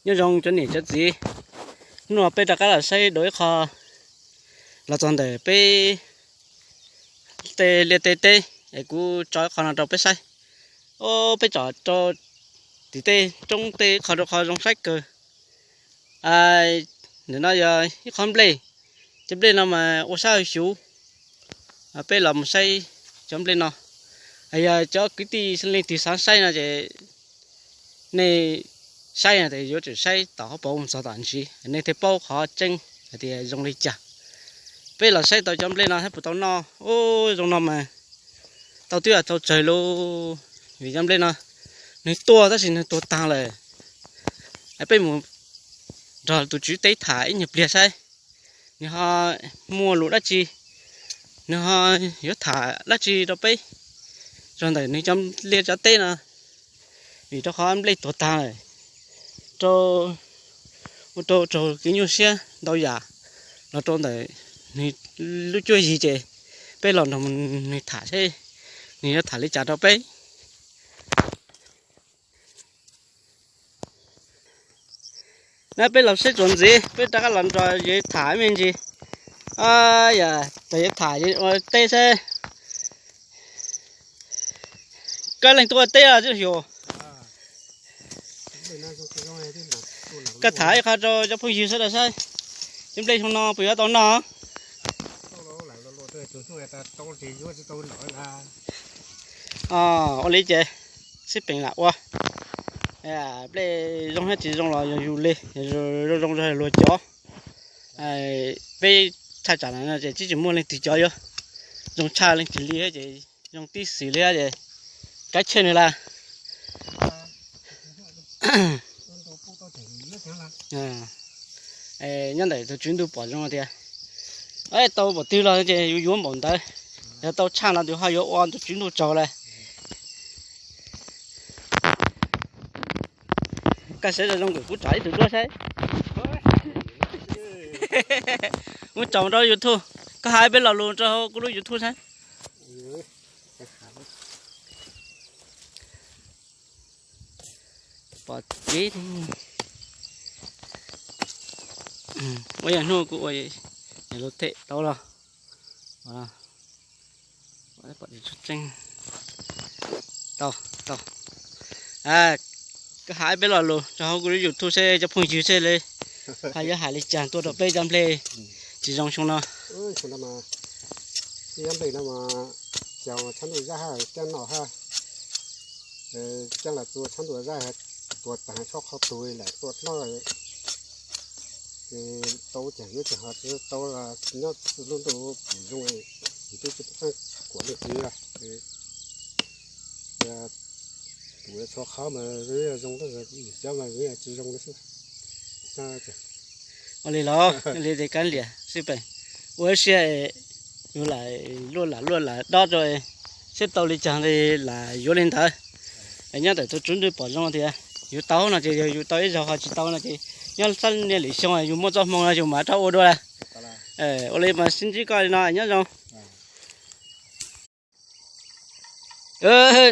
Nyob zoo cov niam cov txiv, hnub no peb rov qab los saib dua ib qho los txog ntawm peb tej liaj tej teb, es kuv tso ib qho no rau peb saib. Ob, peb tsom rau tim tej roob tej qho rau qhov zoo saib kawg. Ntawm no yog ib qho nplej, cov nplej no mas ua sab xyuv. Peb los mus saib cov nplej no. Yog cov kwv tij leej twg xav saib no ces nej saib no ces yuav tsum saib tom hauv paus mus txog tom ntsis nej thiaj paub qhov tseeb hais tias zoo li cas. Peb los saib tau cov nplej no thiab puas tau noj. Ub, zoo no mas tau twb tau tsawg lauj. Vim cov nplej no nws tuaj tab sis nws tuag tag lawm. Peb mus nrog tus tswv teb tham ib nyuag pliag saib nws ho muaj lus dab tsi, nws ho yuav tham dab tsi rau peb txog ntawm nws cov liaj cov teb no. Vim rau qhov nplej tuag tag lawm, ua rau raug kev nyuaj siab ntau yam los rau ntawm nws lub cuab yig ces peb los nrog nws tham seb nws yuav tham li cas rau peb. Na peb los saib txuas ntxiv, peb rov qab los nrog yawg tham me ntsis. Yog tau yawg tham ua teb saib. Koj leej twg ua teb os tij laug? Koj tham ib qho rau cov phooj ywg sawv daws saib, cov nplej xyoo no puas yuav tau noj? Ua li ces xib peem lam ua. Nplej zoo thiab tsis zoo los yog yus li, zoo zoo luag cov. Peb thaj tsam no ces tsis tsis muaj leej twg cov yuav zoo tshaj leej twg li thiab ces zoo tib xwm li thiab ces kav tsij nws lawm. Nyob ntawm tus tswv ntuj pom zoo tias tau npaum twg los ces yus yuav npaum ntawd. Yog tau tshaj no tus ho yuav ua tus tswv ntuj tsaug lawm. Koj saib zoo zoo kuv tsom ib tug duab saib. Muab tso rau YouTube, koj hais peb lo lus rau hauv kuv lub YouTube saib. Pom kev. Ua yam hnub kuv ua lus them tau los. Pom tseeb. Tau, tau. Koj hais peb lo lus rau hauv kuv lub YouTube seb cov phooj ywg seb li, hais yuav hais li cas tuaj rau peb cov nplej tsis zoo xyoo no. Cov nplej no mas coob tshaj ntuj zaj hab, coob noj hab, coob los txua tshaj ntuj zaj, tuag tag txhob qhov twg lam tuaj noj. Tau cas yuav tsis ho tsis tau, nyob lub ntuj pom zoo, yus twb tsis tau kuam leej twg. Tus txhua qhov mas zoo, cov mas tsis zoo li xwb. Ua li los li ces kav liam xwb pem, ua ib siab yus lam luaj lam luaj lam dob rau, seb tau li cas lam yuav li ntawd. Nyob ntawm tus tswv ntuj pom zoo tias yus tau no ces yog yus tau ib zaug, ho tsis tau no ces nyob sab niaj lwm xyoo yus muaj txoj hmoo no yus mam rov ua dua. Ua li mas sib ntsib koj li no nyob zoo.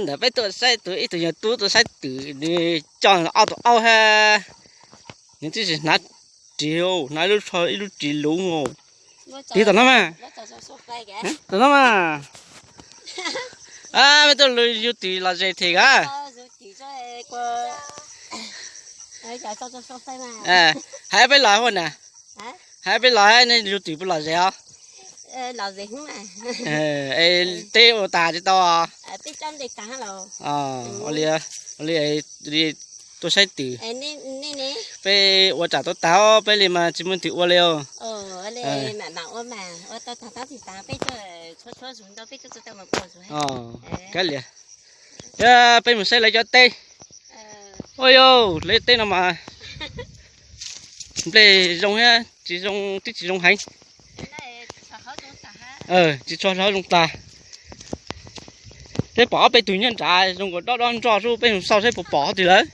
Ntawm peb tuaj saib tus, ib tug yog tub tuaj saib twm, nws coj ob tug aub hab, nws twb tsis hnav ris, hnav ib lub tsho ib lub ris luv. Tig tom no mas, tom no mas. Peb tuaj yug twm los zes them kawg. Hais peb los hua na, hais peb los nej yug twm puas lom zem os? Teb ua tas tsis tau. Ua li, ua li, tuaj saib twm. Peb ua tsam tau tas, peb li mas tsis muaj twm ua li os. Kav liam, peb mus saib lawv cov teb. Ua yau, lawv teb no mas nplej zoo thiab tsis zoo, twb tsis zoo heev. Tsis tshua hlob zoo tas. Peb pom ob peb tug nyob nrad zoo nkaus dob dob nroj xwb, peb mus xauj saib puas pom qhov twg lawm.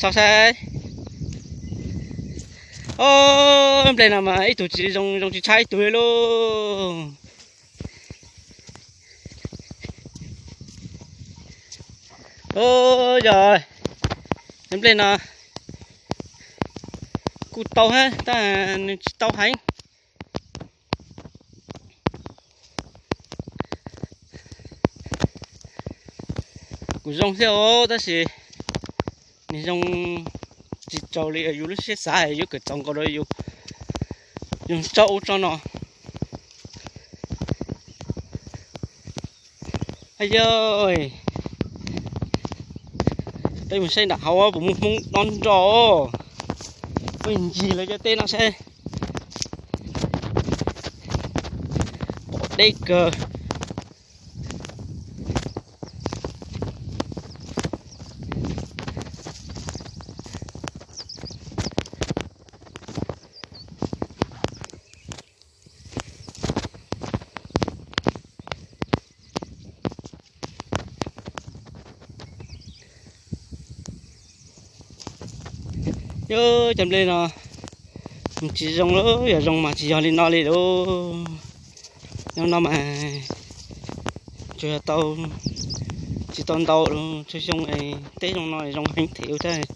Xauj saib. Nplej no mas ib tug tsis zoo, zoo tsis tshaj ib tug li lauj. Yog, Cov nplej no kuj tau thiab tab nws tsis tau heev. Kuj zoo thiab os, tab sis nws zoo tsis raug li yus lub siab xav, yuav kawm txaus nkaus rau yus, yus tso ub tso no. Yog, peb mus saib nram hauv puas muaj Hmoob dob nroj. Peb ncig lawv cov teb no saib. Pom deb kawg. Yog cov nplej no tsis zoo lawm, yog zoo mas tsis yog li no li lauj. Nyob no mas tsuas yog tau, tsis tau ntau, tsuas xyoo teb xyoo no zoo heev thiab thiab.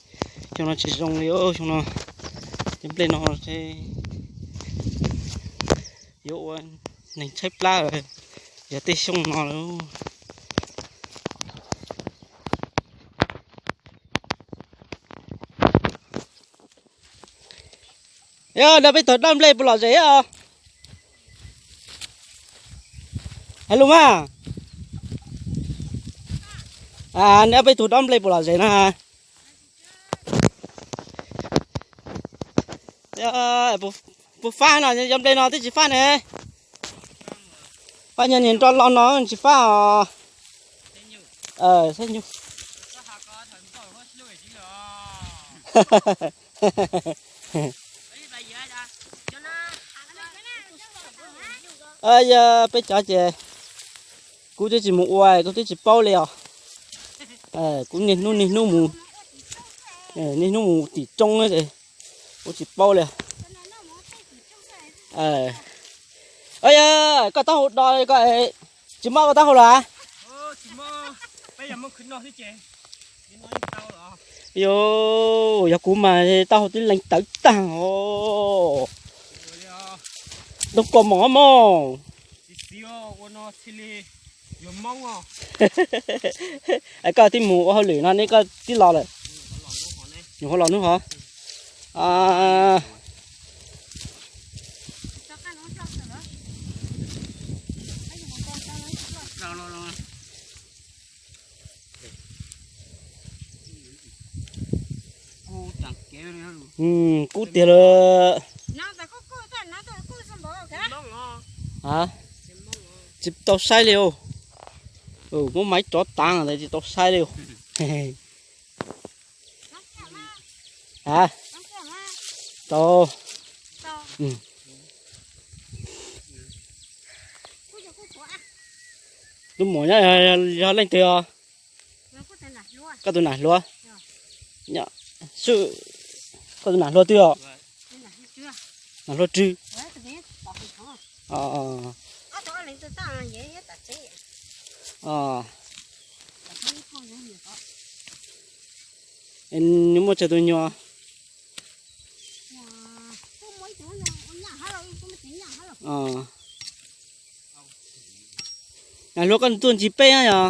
Xyoo no tsis zoo li, xyoo no cov nplej no yuav ua neeg tshaib plab yog tej xyoo no lauj. Yog no peb tug dob nplej puas lom zem os? Hais lus mas. Neb peb tug dob nplej puas lom zem na? Puas fab no, cov nplej no twb tsis fab ne. Fab nyob niag nroj loj no tsis fab os. Yog peb cov ces kuv twb tsis mus ua, kuv twb tsis paub li os. Kuv niaj hnub niaj hnub mus, niaj hnub mus tim roob ces kuv tsis paub li. Yog koj taub hau do ko, tsis mob koj taub hau los? Yog, yog kuv mas taub hau twb lees tawv tag os. Ntoo koj mos mos. Koj twb mus ua hauj lwm no ne, koj twb los lawm. Nyuam qhuav los hnub hov. Kub tiag lawm. Tsis tau saib li os. Muab maiv rov tav ntawd tsis tau saib li os. A, tau. Lub muam nyob yog leej twg os? Koj tus nam hluas. Koj tus nam hluas twg os? Nam hluas Rwg. Nws muaj tsawg tus nyuam? Nam hluas, koj tuaj ntsib peb yog?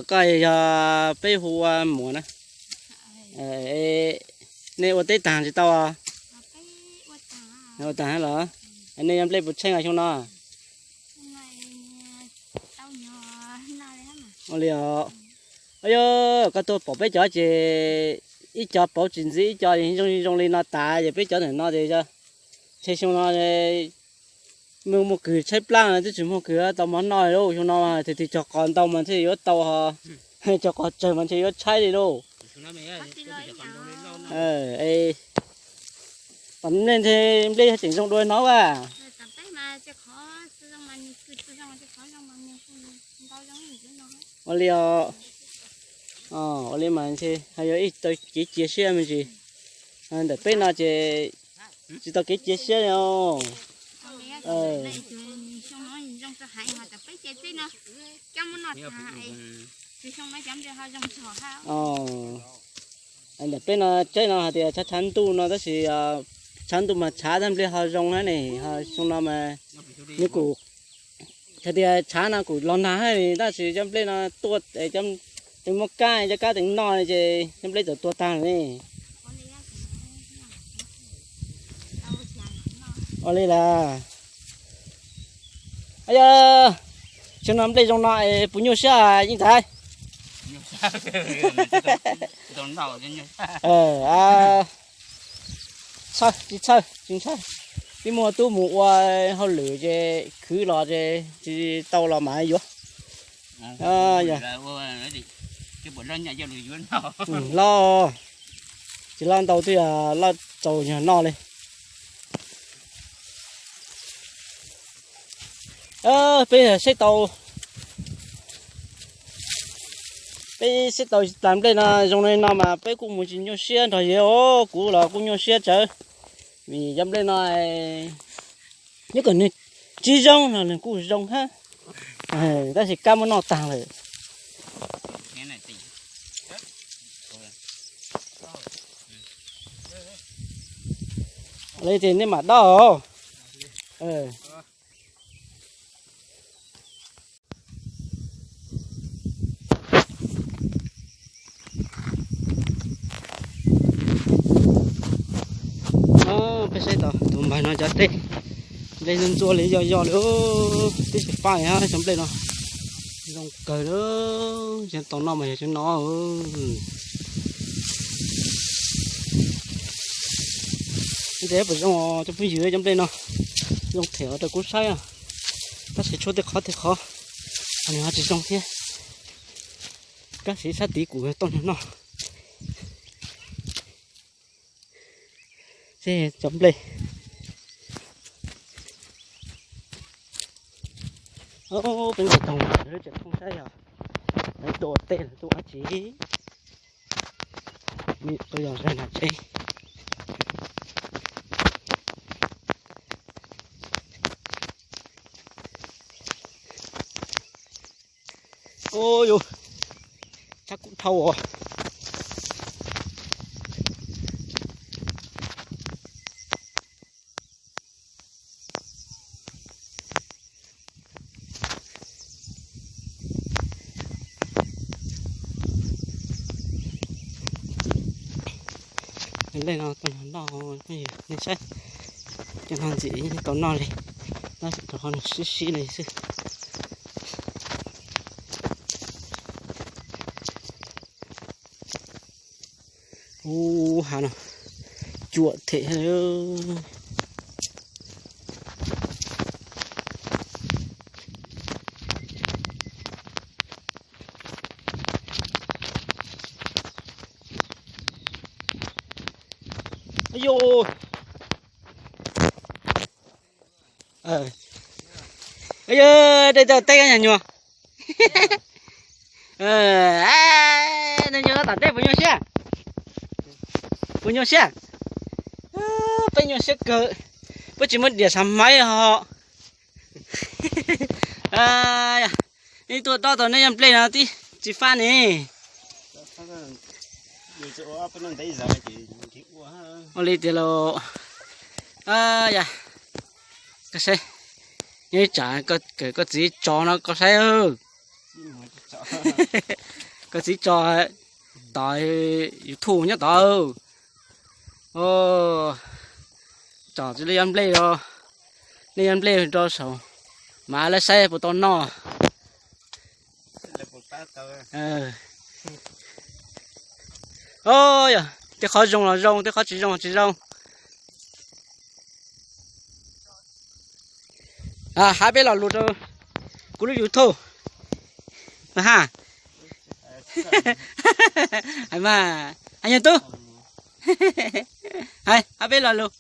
Koj yog, peb hu ua Muas na. Nej ua teb tag tsis tau? Ua tag los? Nej yuav nplej puas tsheej xyoo no? Ua li os. Yog koj tuaj pom peb cov ces ib co pauv tsis ntxiv, ib co zoo zoo li no tas, ces peb cov ntawm no ces ntshe xyoo no muaj kws tshaib plab twb tsis muaj kws tau mov noj li lauj. Xyoo no tig tig cog qos ntau mas ntshe yuav tau, cog qos tsawg mas ntshe yuav tshaib li lauj. Nplej ntshe, nplej yog tseem zoo dua no a. Ua li os. Ua li mas ntshe ho yog ib tau kev cia siab me ntsis. Ntawm peb no ces tsis tau kev cia siab li os. Ntawm peb no, teb no hais tias tshav tshav ntuj no tab sis tshav ntuj mas tshav tab nplej ho zoo hab ne, ho zoo no mas nws kuj hais tias tshav no kuj los nag hab tab sis cov nplej no tuaj, muab kab, cov kab teem noj ces cov nplej txawm tuag tag ne. Ua li las. Yog, tsis no nplej zoo no es puas nyuaj siab yeej ntxhais? Txhawj tsis txhawj tsis ntshai, peb muaj tub mus ua hauj lwm ces khwv los ces tsis tau los mas yuav. Loj, tsis loj ntau twb yog loj txaus nyuag noj li. Peb saib tau, peb saib tau tas nplej no zoo li no mas peb kuj mus tsis nyuaj siab nrog yawg os, kuv los kuj nyuaj siab tsawv. Vim cov nplej no nyob kom nws tsis zoo no nws kuj zoo hab, tab sis kab muab noj tag lawm. Li ces nej mam dob. Peb saib tau tus npawg no cov teb, nplej ntxua li yog yog li, twb tsis faj hab cov nplej no. Zoo kawg li, tsis tau noj mas yog tsis no. Ntxim puas zoo cov phooj ywg, cov nplej no zoo them rau kuv saib, tab sis tshuav tej qhov tej qhov nws ho tsis zoo thiab. Kab siv sab tid kuv tau noj. Cov nplej, peb nqis taug lawv tseem thooj saib yog lawv tuaj ua teb los tuaj ua dab tsi. Tuaj yog zag nam tsev. Ua yus, tshab kub dhau os. Nplej no tau nyuag noj, nej saib, cov no ntxim tau noj li, tab sis rau qhov nws sib sib li xwb. Ub, hav no cuam them. Yog, tej teb nyuag nyuag. Nyuag tom teb puas nyuaj siab? Puas nyuaj siab? Peb nyuaj siab kawg, peb tsis muaj diam xav maiv ho. Nej tuaj dob tau nej yaj nplej no tib tsis fab ne. Ua li tiag los, yog koj saib, nyob ib tsam koj txiv tso no koj saib. Koj txiv tso tom YouTube nyob tod. Tsom txiv lub yaj nplej os, nej yaj nplej rau saum mas lawv saib puas tau noj. Yog, tej qhov zoo los zoo, tej qhov tsis zoo los tsis zoo. Hab peb lo lus rau kuv lub YouTube. Ha, hais mas, hais nyuag tub, hais hab peb lo lus.